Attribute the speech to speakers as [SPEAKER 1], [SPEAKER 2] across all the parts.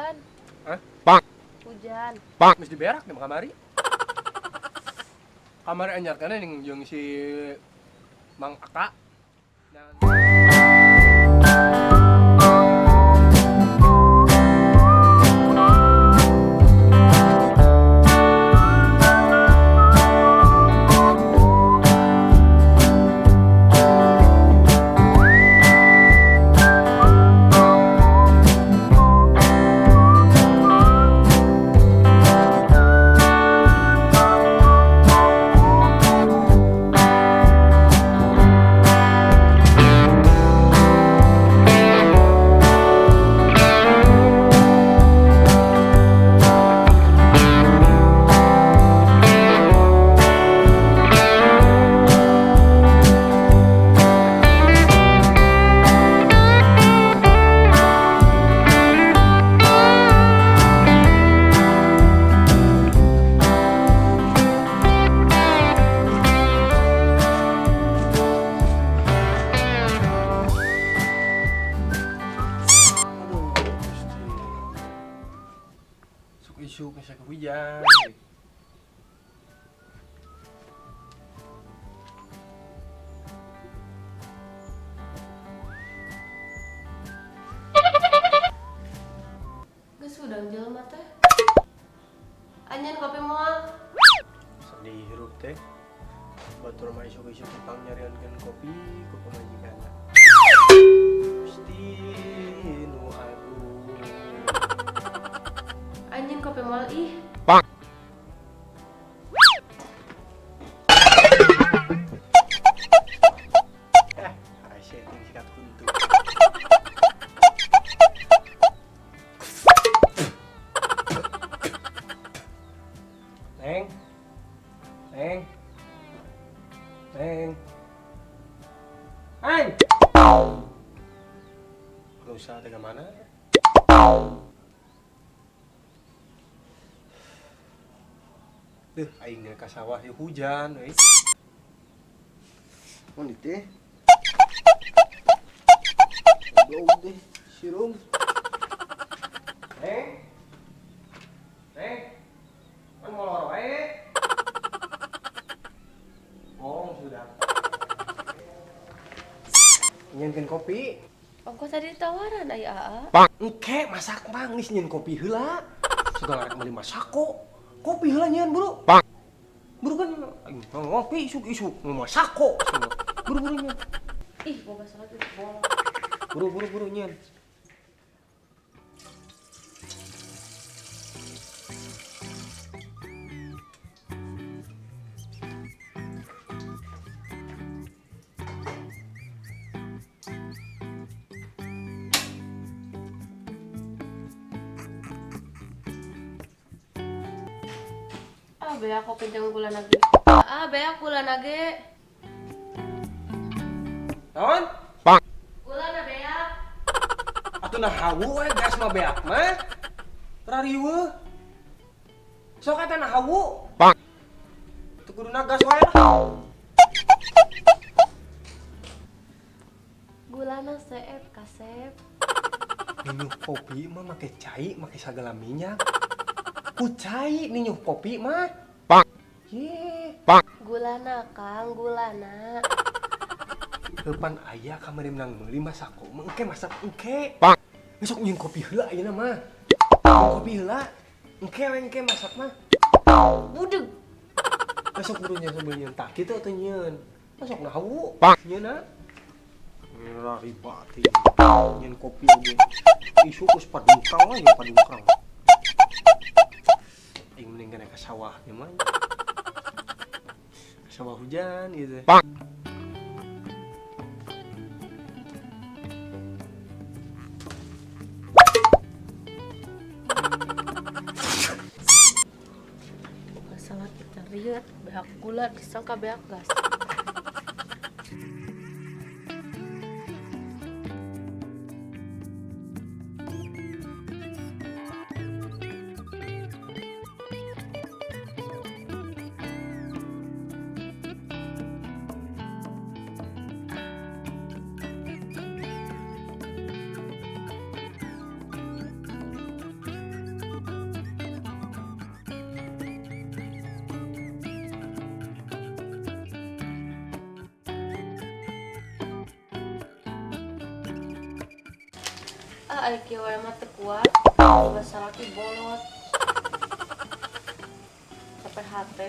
[SPEAKER 1] Hujan.
[SPEAKER 2] Hah?
[SPEAKER 1] Hujan.
[SPEAKER 2] Geus diberak di kamari. Kamari anyar kana jeung si Mang Aka. Aduh, Gusti. Isuk isuk geus hujan.
[SPEAKER 1] Geus hudang jelema teh. Anjeun kopi moal.
[SPEAKER 2] Sedih hirup teh. Batur mah isuk-isuk tukang nyariankeun kopi ku pamajikanna. Gusti nu agung.
[SPEAKER 1] Anjeun kopi moal ih.
[SPEAKER 2] Eh, hese ting sikat huntu. Neng. Neng. Neng. Neng. Lusa teh mana? Duh, aing ka sawah ieu hujan euy.
[SPEAKER 3] Mun teh. Goblok teh, sirum.
[SPEAKER 2] Neng. Neng. Kan molor wae. Oh, sudah. Nyieunkeun kopi.
[SPEAKER 1] Ongkoh tadi ditawaran ai Aa.
[SPEAKER 2] Engke masak mah geus nyieun kopi heula. Segala rek meuli masako. Kopi heula nyieun buru. Buru kan aing ngopi isuk-isuk masako. Buru-buru nyieun.
[SPEAKER 1] Ih, boga salat geus bolong.
[SPEAKER 2] Buru buru buru nyieun.
[SPEAKER 1] Ah, beak kopi jeung gula nage. Ah, beak gula nage.
[SPEAKER 2] Naon?
[SPEAKER 1] Gula na beak.
[SPEAKER 2] Atuh nah hawu we gas mah beak mah. Rariweuh. Sok eta nah hawu. Teu kuduna gas wae lah.
[SPEAKER 1] Gulana seep kasep.
[SPEAKER 2] Ninyuh kopi mah make cai, make sagala minyak. Ku cai ninyuh kopi mah. Ye.
[SPEAKER 1] Gulana Kang, gulana.
[SPEAKER 2] Heupan aya kamari menang meuli masako mah engke masak engke. Besok nyieun kopi heula ayeuna mah. Nyieun kopi heula. Engke we engke masak mah.
[SPEAKER 1] Budeg.
[SPEAKER 2] Besok buru nyieun sambil nyieun tak kitu atuh nyieun. Masuk nah hawu. Nyieunna. Raribat nyieun kopi oge. Isuk geus padungkang we jeung padungkang. Aing mending kana ka sawah nya mah. Ka sawah hujan gitu.
[SPEAKER 1] Boga salat kita rieut, beak gula disangka beak gas. Ah, ari kieu wae mah teu kuat. Boga salaki bolot. Sampai hate.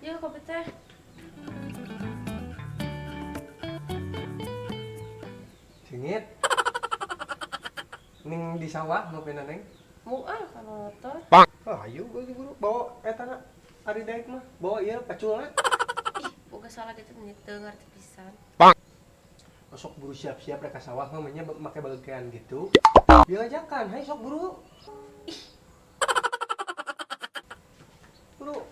[SPEAKER 1] Ya, kopi teh.
[SPEAKER 2] Cengit. Ning di sawah ngopina neng?
[SPEAKER 1] Mau ah kana motor.
[SPEAKER 2] Oh, ayo gua buru bawa eta na ari daek mah, bawa ieu paculna.
[SPEAKER 1] Ih, boga salah gitu teu ngarti pisan.
[SPEAKER 2] Sok buru siap-siap rek ka sawah mah nya make bagean gitu. Diajakan, hai sok buru.
[SPEAKER 1] Ih.
[SPEAKER 2] Buru.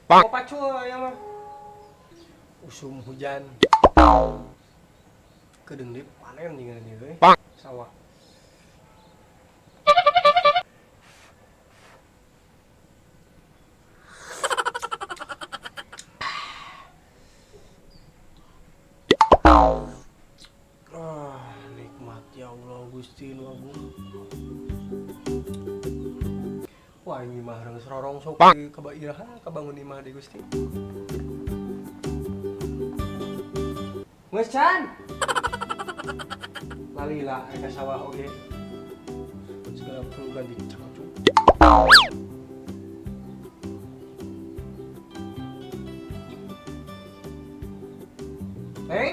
[SPEAKER 2] Bawa pacul ya mah. Usum hujan. Kedeung deui panen jeung ieu euy. Sawah. Ah, nikmat ya Allah Gusti nu agung. Wah, ini mah reung rorong sok kabairaha kabangun imah deui Gusti. Geus can. Lalila ka sawah oge. Segala perlu ganti cakacuk. Neng?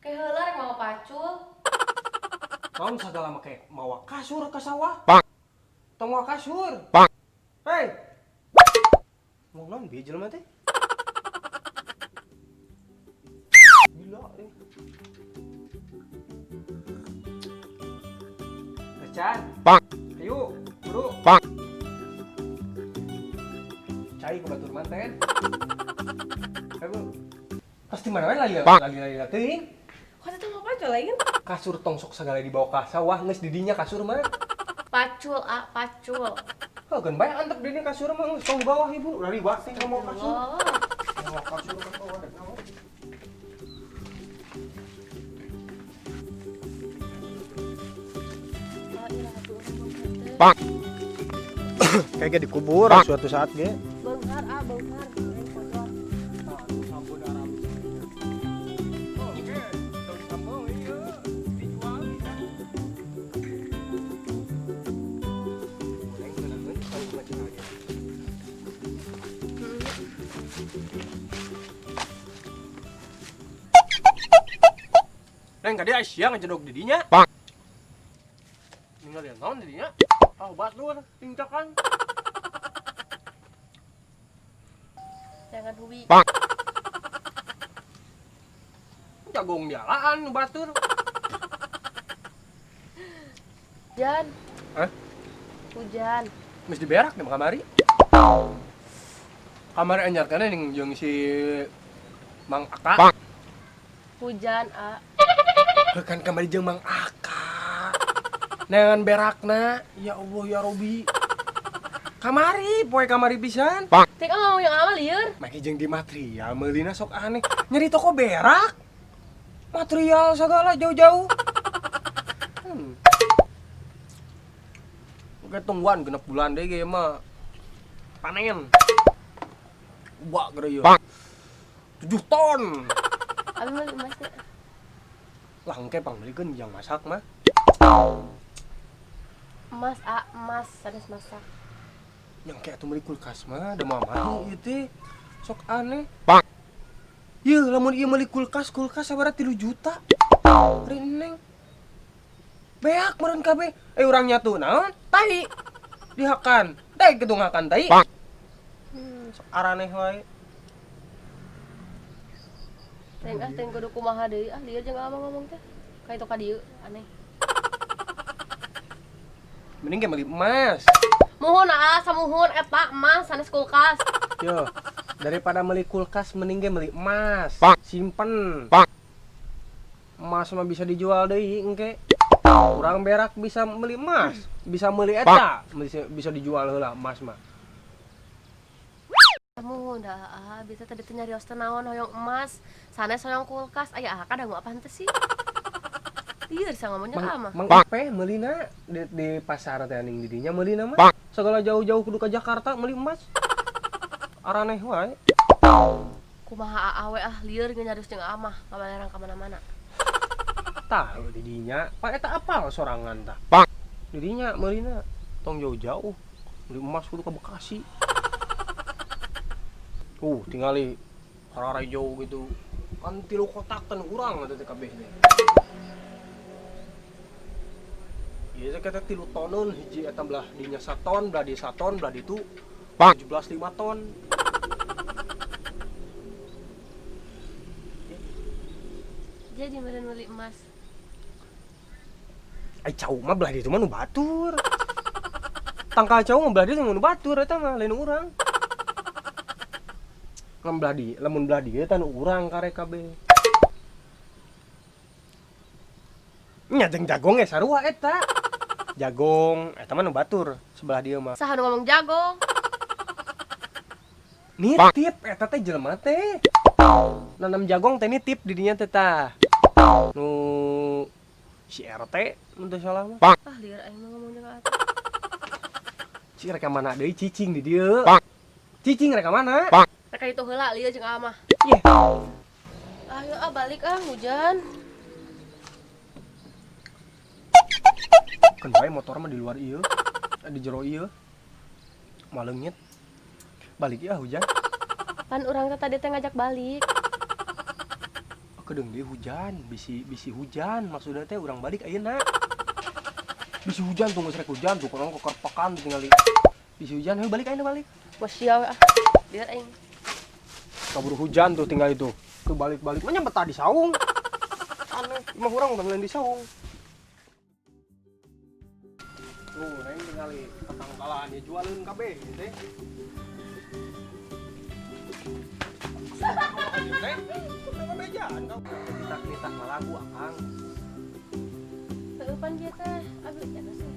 [SPEAKER 1] Ke heula rek mawa pacul.
[SPEAKER 2] Naon sagala make mawa kasur ka sawah? Tong mawa kasur. Hei. Ngomong naon bieu jelema teh? Gila euy. Recan. Ayo, buru. Cai ke batur manten. Ayo. Pasti mana wae lali lali teuing.
[SPEAKER 1] Kok teh mau pacul lain?
[SPEAKER 2] Kasur tong sok sagala dibawa ka sawah geus di dinya kasur mah.
[SPEAKER 1] Pacul, ah, pacul.
[SPEAKER 2] Heuh, geun bae antep di dinya kasur mah geus tong di bawah ibu. Lari wae teh ngomong kasur. Ngomong kasur ka sawah rek naon. Kayaknya dikubur suatu saat ge.
[SPEAKER 1] Beunghar ah, beunghar.
[SPEAKER 2] Neng kadi sia ngejedog di dinya. Ninggalin naon di dinya? Ah, batur tingcakan.
[SPEAKER 1] Jangan hubi.
[SPEAKER 2] Jagung dialaan nu batur.
[SPEAKER 1] Hujan.
[SPEAKER 2] Hah?
[SPEAKER 1] Hujan.
[SPEAKER 2] Geus diberak di kamari. Kamari anyar kana ning jeung si Mang Aka.
[SPEAKER 1] Hujan, a.
[SPEAKER 2] Kan kamari jeung Mang Aka. Neangan berakna, ya Allah ya Robi. Kamari, poe kamari pisan.
[SPEAKER 1] Teh ngomong yang awal lieur.
[SPEAKER 2] Make jeung di material meulina sok aneh. Nyeri toko berak. Material segala jauh-jauh. Oke tungguan genep bulan deui ge mah. Panen. Wah gede ieu. 7 ton.
[SPEAKER 1] Abi mah emasnya.
[SPEAKER 2] Lah engke pangmeulikeun jang masak mah.
[SPEAKER 1] Emas, a, emas, sanes masak.
[SPEAKER 2] Yang kayak atuh meuli kulkas mah da mamahi ieu teh. Sok aneh. Yeuh lamun ieu meuli kulkas, kulkas sabaraha 3 juta. Ari neng. Beak meureun kabeh. Urang nyatu naon? Tai. Dihakan. Tai kitu ngakan tai. Sok araneh wae.
[SPEAKER 1] Teng ah teng kudu kumaha deui ah lieur jeung abang ngomong teh. Ka itu ka dieu aneh.
[SPEAKER 2] Mending ge meuli emas.
[SPEAKER 1] Muhun ah, samuhun eta emas sanes kulkas.
[SPEAKER 2] Yo, daripada beli kulkas mending ge beli emas. Simpen. Emas mah bisa dijual deui engke. Urang berak bisa beli emas, bisa beli eta, bisa dijual heula emas mah.
[SPEAKER 1] Muhun dah ah, bisa tadi teh nyarios teh naon hoyong emas, sanes hoyong kulkas. Aya ah kadang apaan teh sih? Lieur bisa ngomongnya
[SPEAKER 2] Mang,
[SPEAKER 1] ka mah.
[SPEAKER 2] Mang Ipe meulina di pasar teh aning di dinya meulina mah. Segala jauh-jauh kudu ka Jakarta meuli emas. Araneh wae.
[SPEAKER 1] Kumaha aa we ah lieur ge nyarios jeung aa mah, kabalerang ka mana-mana.
[SPEAKER 2] Tah di dinya, pak eta apal sorangan tah. Di dinya meulina tong jauh-jauh. Beli emas kudu ka Bekasi. Tingali jauh gitu. Kan 3 kotak tan urang eta teh kabeh teh. Ieu teh kata 3 toneun hiji eta belah dinya 1 ton, belah di 1 ton, belah ditu 17,5 ton.
[SPEAKER 1] Jadi meureun meuli emas.
[SPEAKER 2] Ai cau mah belah ditu mah nu batur. Tangkal cau mah belah ditu nu batur eta mah lain urang. Lamun belah di, lamun belah dieu tah nu urang karek kabeh. Nya jeung jagong ge sarua eta. Jagong eta mah nu batur sebelah dieu mah.
[SPEAKER 1] Saha nu ngomong jagong?
[SPEAKER 2] Nitip eta teh jelema teh. Nanam jagong teh nitip di dinya teh tah. Nu si RT mun teu salah mah.
[SPEAKER 1] Ah lieur aing mah ngomong jeung aa.
[SPEAKER 2] Cing rek ka mana deui cicing di dieu. Cicing rek ka mana?
[SPEAKER 1] Rek ka ditu heula lieur jeung aa mah.
[SPEAKER 2] Yeh.
[SPEAKER 1] Ayo ah balik ah hujan.
[SPEAKER 2] Keun wae motor mah di luar ieu. Di jero ieu. Maleungit. Balik ieu ah hujan.
[SPEAKER 1] Pan urang teh tadi teh ngajak balik.
[SPEAKER 2] Kedeung deui hujan, bisi hujan maksudna teh urang balik ayeuna. Bisi hujan tuh geus rek hujan tuh kurang kekerpekan tingali. Bisi hujan heuh balik ayeuna balik.
[SPEAKER 1] Bos sia we ah. Lieur aing.
[SPEAKER 2] Kaburu hujan tuh tinggal itu. Tuh balik-balik mah nya betah di saung. Aneh, imah urang udah di saung. Tuh, neng tingali tetangkalan ya jualin kabeh teh. Neng, bejaan kau. Nitah ngalagu akang.
[SPEAKER 1] Heueuh pan dia teh, abi eta sih.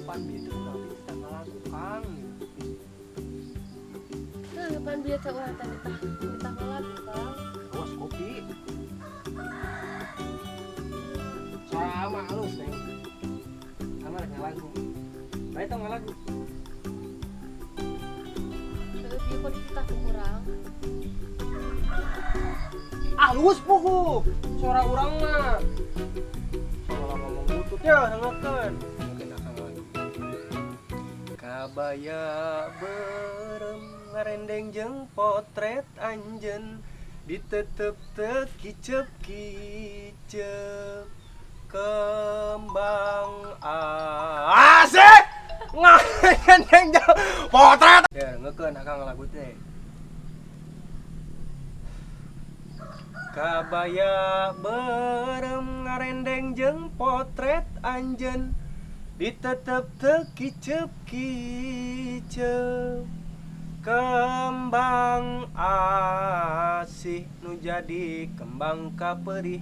[SPEAKER 2] Pan bieu teh urang teh nitah ngalagu kang.
[SPEAKER 1] Heueuh pan bieu teh urang teh nitah ngalagu kang.
[SPEAKER 2] Awas kopi. Sama halus neng. Sama rek ngalagu. Bae tong ngalagu.
[SPEAKER 1] Heueuh bieu kok dititah ku urang.
[SPEAKER 2] Halus pugu. Suara urang mah. Suara ngomong butut ya dengekeun. Mungkin akang lagi. Kabaya berem ngarendeng jeung potret anjeun ditetep teu kicep-kicep kembang asik ngarendeng jeung potret. Ya ngekeun akang lagu teh. Kabaya berem ngarendeng jeung potret anjeun ditetep teu kicep-kicep kembang asih nu jadi kembang kaperih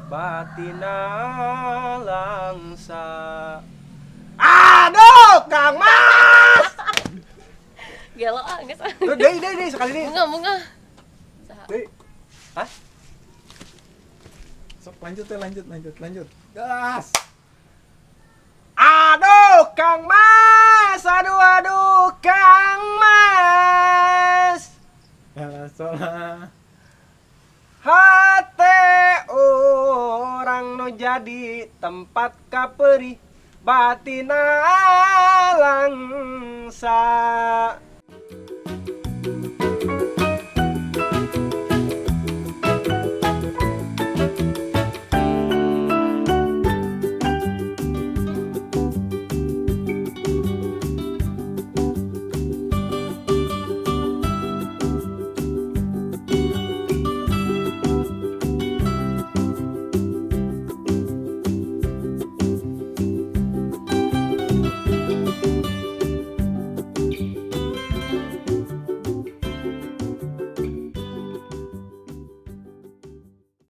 [SPEAKER 2] batina langsa. Aduh, Kang Mas.
[SPEAKER 1] Gelo ah geus.
[SPEAKER 2] Deui deui deui sekali deui.
[SPEAKER 1] Bunga bunga.
[SPEAKER 2] Deui. Hah?
[SPEAKER 3] Sok lanjut ya, lanjut lanjut lanjut. Gas.
[SPEAKER 2] Aduh, Kang Mas. Aduh aduh, Kang Mas.
[SPEAKER 3] Ya, salah.
[SPEAKER 2] Hate orang nu jadi tempat kaperih batina langsa.